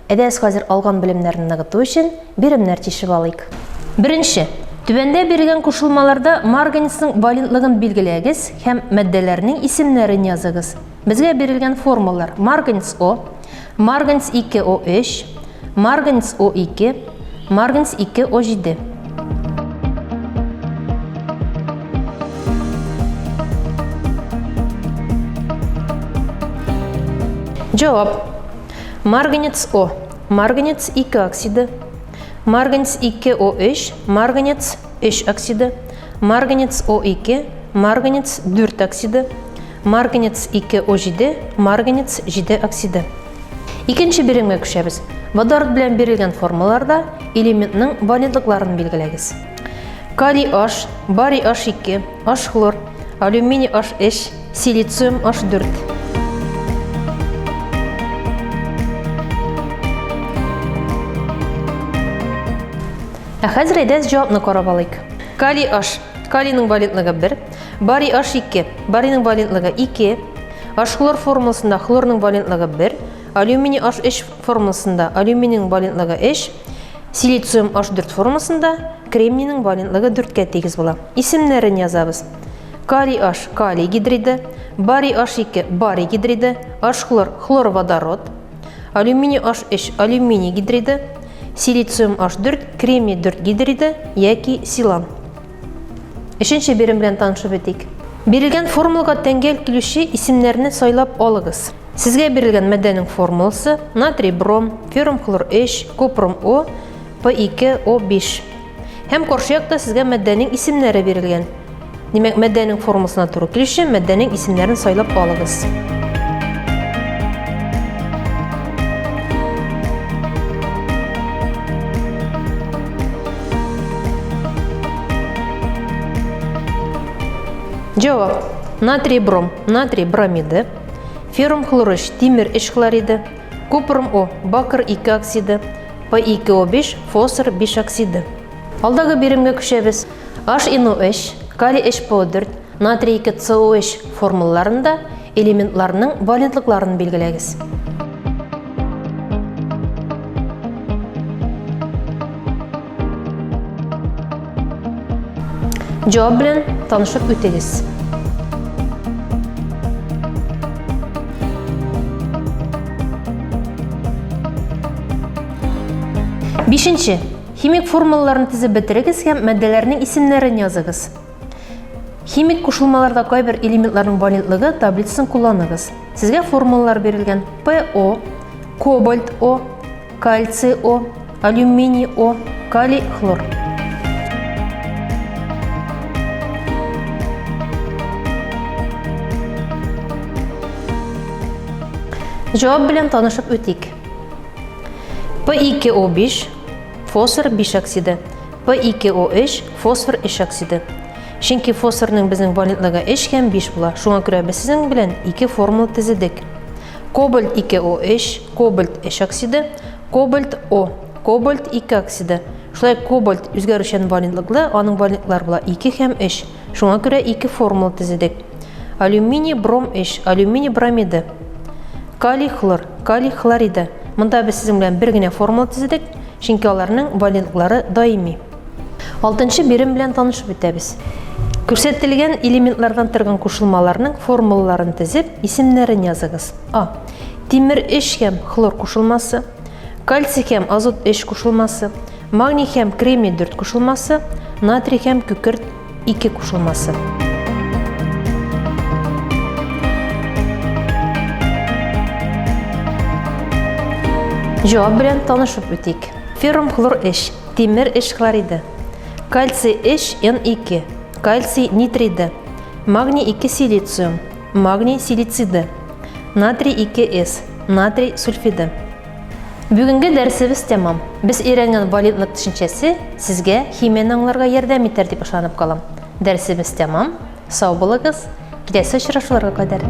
Әйдәгез хәзер алган белемнәрне ныгыту өчен биремнәр чишеп алыйк. Беренче. Түбәндә бирелгән кушылмаларда марганецның валентлыгын билгеләгез һәм матдәләрнең исемнәрен языгыз. Безгә бирелгән формулалар: марганец О, марганец 2О3, марганец О2, марганец 2О7. Җавап. Марганец О, марганец 2 оксиды, марганец 2О3, марганец 3 оксиды, марганец О2, марганец 4 оксиды, марганец 2О7, марганец 7 оксиды. Икенче биремгә күчәбез. Водород белән бирелгән формаларда элементның валентлыкларын билгеләгез. Калий H, барий H2, H хлор, алюминий H3, Силициум H4. Ә хәзер әйдәгез җавапны карап алыйк. Калий H. Калийның валентлыгы 1, барий H2, барийның валентлыгы 2, H хлор формуласында хлорның валентлыгы 1, алюминий H3 формуласында алюминийның валентлыгы 3, силициум H4 формуласында кремнийның валентлыгы 4-кә тигез була. Исемнәрен язабыз. Калий H калий гидриды, барий H2 барий гидриды, H хлор хлороводород, алюминий H3 алюминий гидриды, силициум H4 кремний 4 гидриды яки силан. Өченче бирем белән танышып үтик. Бирелгән формулага тәңгәл килүче исемнәрне сайлап алыгыз. Сезгә бирелгән матдәнең формуласы натрий бром, феррум хлор 3, купрум О, P2O5. Һәм каршы якта сезгә матдәнең исемнәре бирелгән. Димәк, матдәнең формасына туры килүче матдәнең исемнәрен сайлап алыгыз. Җавап. Натрий бром, натрий бромиды, феррум хлор 3, тимер 3 хлориды, купрум О, бакыр 2 оксиды, P2O5, фосфор 5 оксиды. Алдагы биремгә күчәбез. HNO3, калий 3PO4, натрий 2CO3 формулаларында элементларның валентлыкларын билгеләгез. Җавап белән танышып үтегез. Бишенче. Химик формулаларны төзеп бетерегез һәм матдәләрнең исемнәрен языгыз. Химик кушылмаларда кайбер элементларның валентлыгы таблицасын кулланыгыз. Сезгә формулалар бирелгән. ПО, кобальт О, кальций О, алюминий О, калий хлор. Җавап белән танышып үтик. P2O5 фосфор 5 оксиды, P2O3 фосфор 3 оксиды. Чөнки фосфорның безнең валентлыгы 3 һәм 5 була. Шуңа күрә без сезнең белән ике формула төзедек. Кобальт 2O3, кобальт 3 оксиды, кобальт О, кобальт 2 оксиды. Шулай кобальт үзгәрүчән валентлыклы, аның валентлыклары була 2 һәм 3. Шуңа күрә ике формула төзедек. Алюминий бром 3, алюминий бромиды. Калий хлор, калий хлориды. Монда без сезнең белән бер генә формула төзедек, чөнки аларның валентлыклары даими. Алтынчы бирем белән танышып үтәбез. Күрсәтелгән элементлардан торган кушылмаларның формулаларын тезеп, исемнәрен языгыз. А. Тимер 3 һәм хлор кушылмасы, кальций һәм азот 3 кушылмасы, магний һәм кремний 4 кушылмасы, натрий һәм күкерт 2 кушылмасы. Җавап белән танышып үтик. Феррум хлор 3, Тимер 3 хлориды. Кальций 3 N2, кальций нитриды. Магний 2 силициум, магний силициды. Натрий 2 С, натрий сульфиды. Бүгенге дәресебез тәмам. Без өйрәнгән валидлык төшенчәсе сезгә химияне аңларга ярдәм итәр дип ышанып калам. Дәресебез тәмам. Сау булыгыз. Киләсе очрашуларга кадәр.